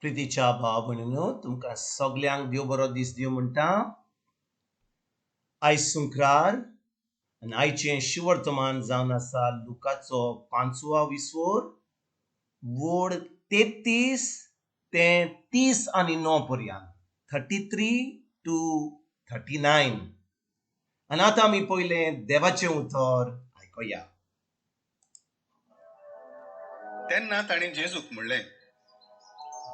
प्रितीच्या भाव भयणीनो, तुमकां सगल्यांक देव बरो दीस दिवं म्हणटा. आयज सुंक्रार आनी आयचें शिवर्तमान जावन आसा लुकाचो पांचवा विसोर वोड 33 ते 39 पर्यंत, 33 to 39. आनी आतां आमी पयलें देवाचें उतर आयकुया. तेन्ना ताणें जेजूक म्हणलें,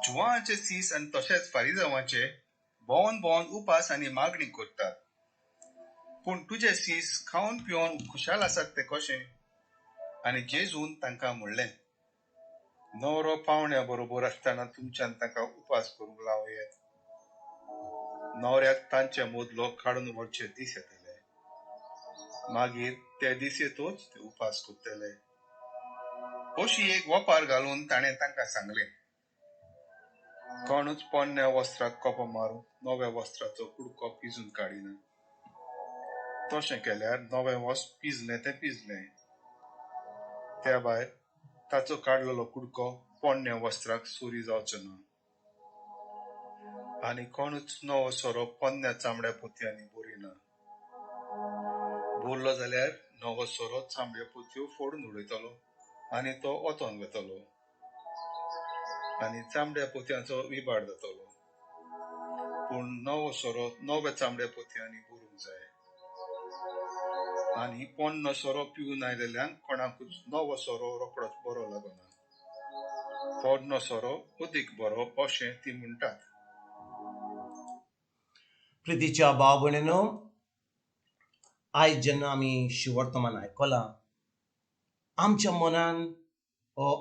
जुवांचे सीस आनी तशेंच फारिजावांचे भोंवन भोंवन उपास आनी मागणी करतात, पूण तुजे सीस खावन पिवन खुशाल आसात ते कशें? आनी जेजून तांकां म्हणलें, न्हवरो पावण्या बरोबर आसतना तुमच्यान तांकां उपास करूंक लावं येत? न्हवऱ्याक तांचे मदलो काडून व्हरचे दीस येतले, मागीर ते दीस येतोच ते उपास करतले. अशी एक वपार घालून ताणें तांकां सांगलें, कोणूच पोन्न्या वस्त्राक कोपो मारून नव्या वस्त्राचो कुडको पिजून काडिना. तशें केल्यार नवें वस्त्र पिजलें तें पिजलें, त्या भायर ताचो काडलेलो कुडको पोन्न्या वस्त्राक सुरी जावचो ना. आनी कोणूच नवो सोरो पोन्न्या चामड्या पोतयांनी भरिना. भरलो जाल्यार नवो सोरो चामड्या पोतयो फोडून उडयतलो आनी तो ओतोन वेतलो आनी चामड्या पोतयांचो विबाड जातलो. पूण नवो सोरो नव्या चामड्या पोतयांनी भरूंक जाय. आनी पोन्नो सोरो पिवन आयिल्ल्यांक कोणाकूच नवो सोरो रोकडोच बरो लागना. पोन्नो सोरो अदीक बरो अशें ती म्हणटात. प्रितीच्या भाव भयणीनो, आयज जेन्ना आमी शिवर्तमान आयकलां, आमच्या मनान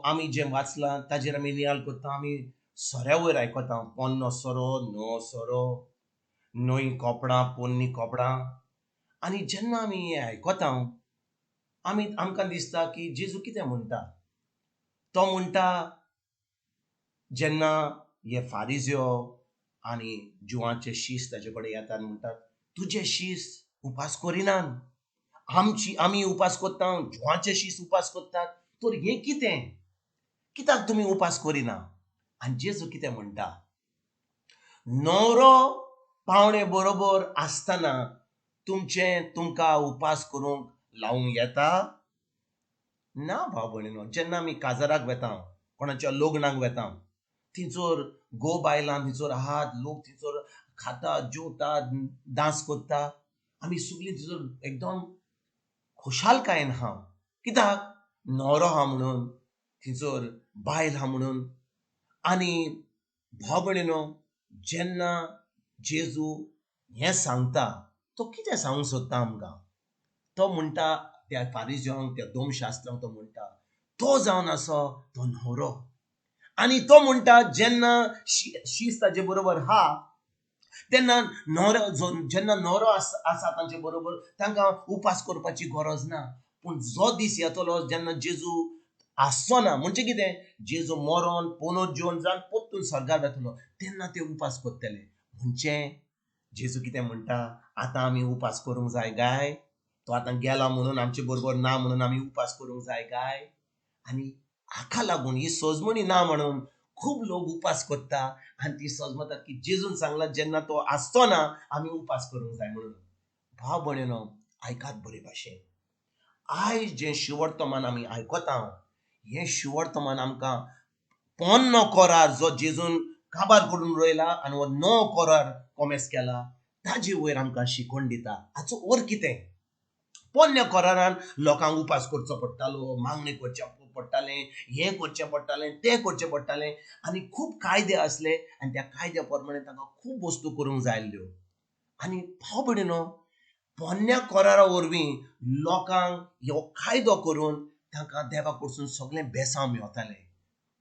आमी जें वाचलां ताजेर आमी नियाळ करता. आमी सोऱ्या वयर आयकता, पोन्नो सोरो, नवो सोरो, नवीं कपडां, पोन्नी कपडां. आनी जेन्ना आमी हें आयकता, आमी आमकां दिसता की जेजू कितें म्हणटा. तो म्हणटा, जेन्ना हे फारिज्यो आनी जुवांचे शीस ताजे कडेन येतात, म्हणटात तुजे शीस उपास करिनात, आमी उपास करता, जुवांचे शीस उपास करतात, तर हें कितें, कित्याक तुमी उपास करिना? आनी जेजू कितें म्हणटा, न्हवरो पावणे बरोबर आसतना तुमचें तुमकां उपास करूंक लावूंक येता ना? भाव भयणीनो, जेन्ना आमी काजाराक वेता, कोणाच्या लग्नाक वेता, थंयसर घोव बायलां थंयसर आहात, लोक थंयसर खाता, जेवता, डांस करता, आमी सगळीं थंयसर एकदम खुशालकायेन आहा. कित्याक? न्हवरो आहा म्हणून, थंयसर बायल आहा म्हणून. आनी भाव भयणीनो, जेन्ना जेजू हें सांगता, तो कितें सांगूंक सोदता आमकां? तो म्हणटा त्या फारिज्यांक, त्या दोमशास्त्रांक, तो म्हणटा तो जावन आसा तो न्हवरो. आनी तो म्हणटा जेन्ना शीस ताजे बरोबर हा, तेन्ना न्हवरो, जेन्ना न्हवरो आसा तांचे बरोबर, तांकां उपास करपाची गरज ना. पूण जो दीस येतलो जेन्ना जेजू आसचो ना, म्हणजे कितें, जेजू मरोन पुनर्जीवन जावन परतून स्वर्गार वेतलो, तेन्ना ते उपास करतले. म्हणजे जेजू कितें म्हणटा, आतां आमी उपास करूंक जाय गाय? तो आतां गेला म्हणून, आमचे बरोबर ना म्हणून आमी उपास करूंक जाय गाय? आनी हाका लागून ही सजमणी ना म्हणून खूब लोक उपास करता आनी ती सजमतात की जेजून सांगला जेन्ना तो आसचो ना आमी उपास करूंक जाय म्हणून. भाव भयणीनो, आयकात बरे भाशेन, आयज जें शिवर्तमान आमी आयकता, हें शिवर्तमान आमकां पोन्नो करार जो जेजून काबार करून रोयला आनी हो नवो करार कोमेस केला ताजे वयर आमकां शिकवण दिता. हाचो अर्थ कितें? पोन्न्या करारान लोकांक उपास करचो पडटालो, मागणें करचें पडटालें, हें करचें पडटालें, तें करचें पडटालें, आनी खूब कायदे आसले आनी त्या कायद्या प्रमाणे तांकां खूब वस्तू करूंक जाय आसल्यो. आनी भाव भयणीनो, पोन्न्या करारा वरवीं लोकांक ह्यो कायदो करून तांकां देवा कडसून सगळें बेसांव मेवतालें.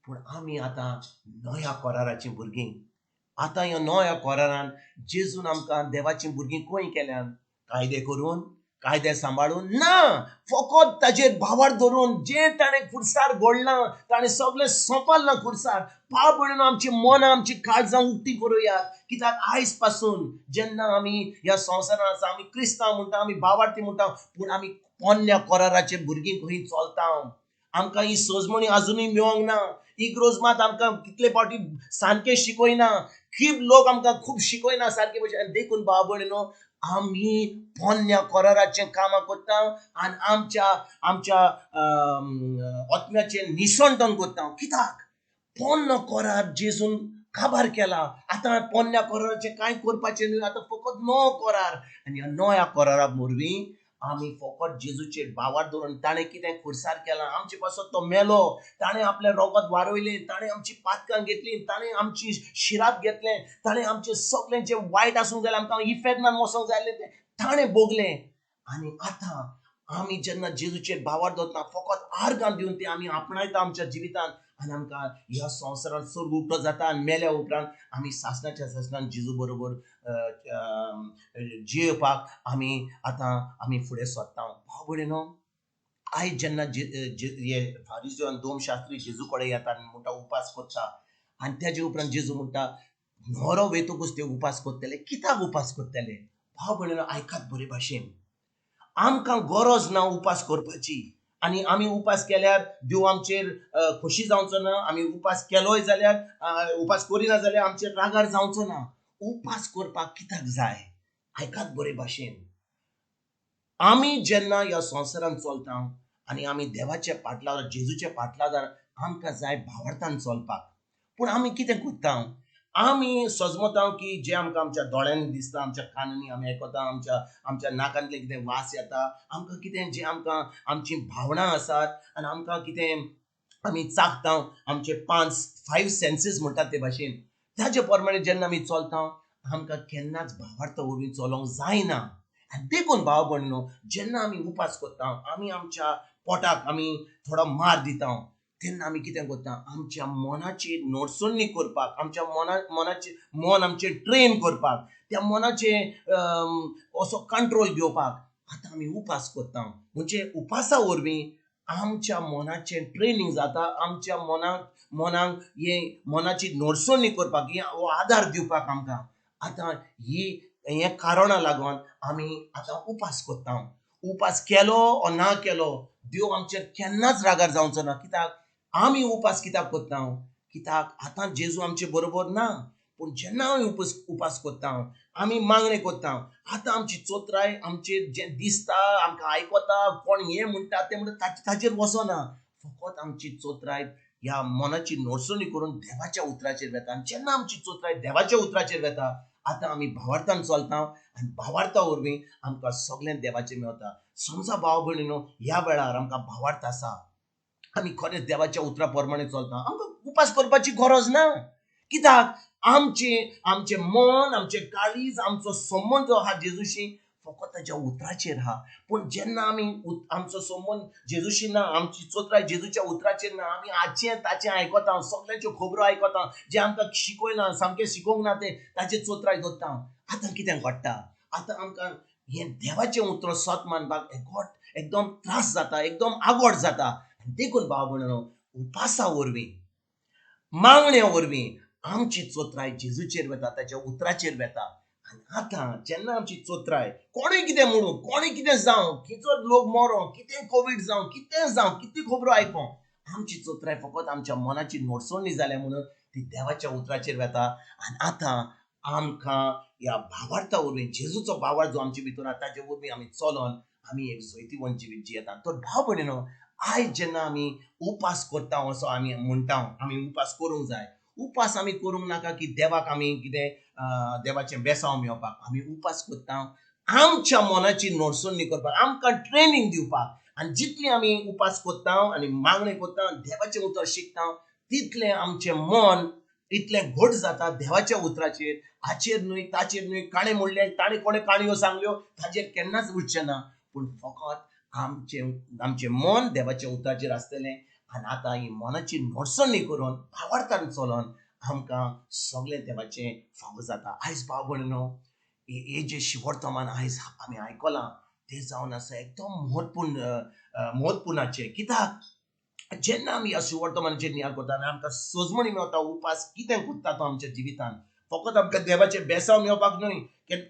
पूण आमी आतां नव्या कराराचीं भुरगीं. आतां ह्या नव्या करारान जेजून आमकां देवाचीं भुरगीं खंय केल्यान? कायदे करून, कायदे सांबाळून ना, फकत ताजेर भावार धरून जें ताणें खुर्सार घडलां, ताणें सगळें सोंपलां खुर्सार. भाव भयणीनो, आमची मनां, आमची काळजां उक्ती करुया. कित्याक आयज पासून जेन्ना आमी ह्या संवसारांत आसा, आमी क्रिस्तांव म्हणटा, आमी भावार्थी म्हणटा, पूण आमी पोन्न्या कराराचे भुरगीं खंय चलता. आमकां ही सजमणी आजुनूय मेळोंक ना. इग्रोज मात आमकां कितले फावटी सामकें शिकयना, खूब लोक आमकां खूब शिकयना सारके भशेन. आनी देखून भाव भयणीनो आमी पोन्न्या कोराराचें कामां करता आनी आमच्या आमच्या आत्म्याचें निसणटन करता. कित्याक पोन्नो कोरार जेजून काबार केला. आतां पोन्न्या कोराराचें कांय करपाचें न्हय, आतां फकत नवो कोरार. आनी ह्या नव्या कोरारा वरवीं आमी फकत जेजूचेर भावार दवरून ताणें कितें खुर्सार केलां, आमचे पासत तो मेलो, ताणें आपलें रोगत वारयलें, ताणें आमची पातकां घेतलीं, ताणें आमची शिराप घेतलें, ताणें आमचें सगळें जें वायट आसूंक जाय, आमकां इफेक्टनान वचोंक जाय तें ताणें भोगलें. आनी आतां आमी जेन्ना जेजूचेर भावार दवरता फकत आर्गां दिवन तें आमी आपणायता आमच्या जिवितांत आनी आमकां ह्या संवसारांत स्वर्ग उक्तो जाता आनी मेल्या उपरांत आमी सासणाच्या सासणान जेजू बरोबर जियेवपाक आमी आतां आमी फुडें सरता. भाव भयणीनो आयज जेन्ना हे फारिजो आनी दोमशास्त्री जेजू कडेन येता आनी म्हणटा उपास करता आनी तेजे उपरांत जेजू म्हणटा न्हवरो वयतकूच ते उपास करतले. कित्याक उपास करतले? भाव भयणीनो आयकात बरे भाशेन, आमकां गरज ना उपास करपाची आनी आमी उपास केल्यार देव आमचेर खोशी जावचो ना, आमी उपास केलोय जाल्यार उपास करिना जाल्यार आमचेर रागार जावचो ना. उपास करपाक कित्याक जाय? आयकात बरे भाशेन, आमी जेन्ना ह्या संवसारांत चलता आनी आमी देवाच्या पाटलादार जेजूच्या पाटलादार आमकां जाय भावार्थान चलपाक. पूण आमी कितें करता? आमी सजमता की जें आमकां आमच्या दोळ्यांनी दिसता, आमच्या कानांनी आमी आयकता, आमच्या आमच्या नाकांतलें कितें वास येता, आमकां कितें जें आमकां आमचीं भावनां आसात आनी आमकां कितें आमी चाखता, आमचे 5 सेन्सीस म्हणटात ते भाशेन, ताजे प्रमाणे जेन्ना आमी चलता आमकां केन्नाच भावार्थ वरवीं चलोवंक जायना. आनी देखून भाव भयणीनो जेन्ना आमी उपास करता आमी आमच्या पोटाक आमी थोडो मार दिता तेन्ना आमी कितें करता? आमच्या मनाची नोडसणी करपाक, आमच्या मनाचे मन आमचें ट्रेन करपाक, त्या मनाचें असो कंट्रोल घेवपाक आतां आमी उपास करता. म्हणजे उपासा वरवीं आमच्या मनाचें ट्रेनींग जाता, आमच्या मनाक हे मनाची नोडसणी करपाक हे हो आदार दिवपाक आमकां आतां ही हें कारणां लागून आमी आतां उपास करता. उपास केलो ओ ना केलो देव आमचेर केन्नाच रागार जावचो ना. कित्याक आमी उपास कित्याक करता? कित्याक आतां जेजू आमचे बरोबर ना, पूण जेन्ना आमी उपास करता आमी मागणें करता, आतां आमची चोत्राय आमचेर जें दिसता आमकां आयकता कोण हें म्हणटा तें म्हणटा ताचेर वचना, फकत आमची चोत्राय ह्या मनाची नोडसणी करून देवाच्या उतराचेर वेता. आनी जेन्ना आमची चोत्राय देवाच्या उतराचेर वेता आतां आमी भावार्थान चलता आनी भावार्था वरवीं आमकां सगळें देवाचें मेळटा. समजा भाव भयणीनो ह्या वेळार आमकां भावार्थ आसा, आमी खरेंच देवाच्या उतरा प्रमाणे चलता, आमकां उपास करपाची गरज ना. कित्याक आमचें आमचें मन आमचें काळीज आमचो संबंद जो आहा जेजूशी फकत ताच्या उतराचेर आहा. पूण जेन्ना आमी आमचो संबंद जेजूशी ना, आमची चोत्राय जेजूच्या उतराचेर ना, आमी हाचें ताचें आयकता, सगल्यांच्यो खबरो आयकता, जें आमकां शिकयना सामकें शिकोवंक ना तें ताचेर चोत्राय दवरता. आतां कितें घडटा? आतां आमकां हें देवाचें उतर सत मानपाक एकदम त्रास जाता, एकदम आवड जाता. देखून भाव भयणीनो उपासा वरवीं मागण्या वरवीं आमची चोत्राय जेजूचेर वेता, ताच्या उतराचेर वेता. आनी आतां जेन्ना आमची चोत्राय कोणूय कितें म्हणू, कोणूय कितें जावं, कितलो लोक मरो, कितें कोवीड जावं, कितें जावं, कितें खबरो आयको, आमची चोत्राय फकत आमच्या मनाची नोडसणी जाल्या म्हणून ती देवाच्या उतराचेर वेता. आनी आतां आमकां ह्या भावार्था वरवीं जेजूचो भावार्थ जो आमचे भितर आसा ताचे वरवीं आमी चलोन आमी एक जैतिवंत जिवीत जियेता. तर भाव भयणीनो आयज जेन्ना आमी उपास करता असो आमी म्हणटा, आमी उपास करूंक जाय. उपास आमी करूंक नाका की देवाक आमी कितें देवाचें बेसांव मेळपाक, आमी उपास करता आमच्या मनाची नोडसणी करपाक, आमकां ट्रेनींग दिवपाक. आनी जितली आमी उपास करता आनी मागणें करता देवाचें उतर शिकता तितलें आमचें मन इतलें घट जाता देवाच्या उतराचेर. हाचेर न्हय ताचेर न्हय, काणें म्हणलें ताणें कोणें काणयो सांगल्यो ताचेर केन्नाच उरचें ना, पूण फकत आमचें आमचें मन देवाच्या उतराचेर आसतलें. आनी आतां ही मनाची नोडसणी करून भावार्थान चलोन आमकां सगळें देवाचें फावो जाता. आयज भाव भयणीनो हे जे शिवर्तमान आयज आमी आयकलां तें जावन आसा एकदम म्हत्वपूर्ण म्हत्वपुर्णाचें. कित्याक जेन्ना आमी ह्या सुवर्तमानाचेर नियाळ करता आनी आमकां सजमणी मेळटा उपास कितें करता तो आमच्या जिवितान, फकत आमकां देवाचें बेसांव मेळपाक न्हय.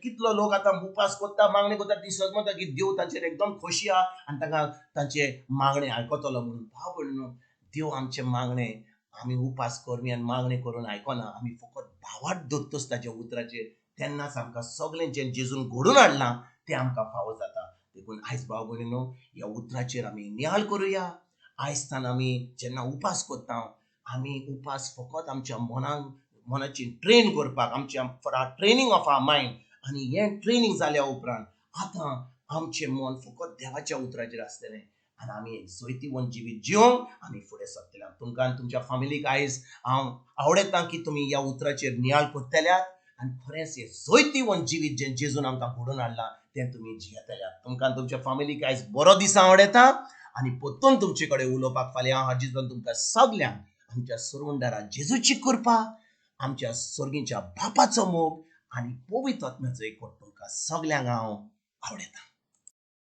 कितलो लोक आतां उपास करता मागणें करता ती सजमता की देव तांचेर एकदम खोशी आहा आनी तांकां तांचे मागणें आयकतलो म्हणून. भाव भयणीनो देव आमचें मागणें आमी उपास करमी आनी मागणी करून आयकना, आमी फकत भावार्थ दवरतच ताच्या उतराचेर, तेन्नाच आमकां सगळें जें जेजून घडून हाडलां तें आमकां फावो जाता. देखून आयज भाव भयणीनो ह्या उतराचेर आमी नियाळ करुया. आयज आमी जेन्ना उपास करता, आमी उपास फकत आमच्या मनाक मनाची ट्रेन करपाक, आमच्या for our training of our mind. आनी हें ट्रेनींग जाल्या उपरांत आतां आमचें मन फकत देवाच्या उतराचेर आसतलें आनी आमी एक जैतिवंत जिवीत जिवंक आमी फुडें सरतले. तुमकां आनी तुमच्या फामिलीक आयज हांव आवडयतां की तुमी ह्या उतराचेर नियाळ करतल्यात आनी खरेंच हें जैतिवंत जिवीत जें जेजून आमकां घडोवन हाडलां तें तुमी जियेतल्यात. तुमकां आनी तुमच्या फामिलीक आयज बरो दीस आवडयता आनी परतून तुमचे कडेन उलोवपाक फाल्यां हांव हाजीर तुमकां सगल्यांक आमच्या सरवंडारा जेजूची कृपा, आमच्या सर्गीच्या बापाचो मोग आनी पवित्र आत्म्याचो एकवट तुमकां सगल्यांक हांव आवडयतां.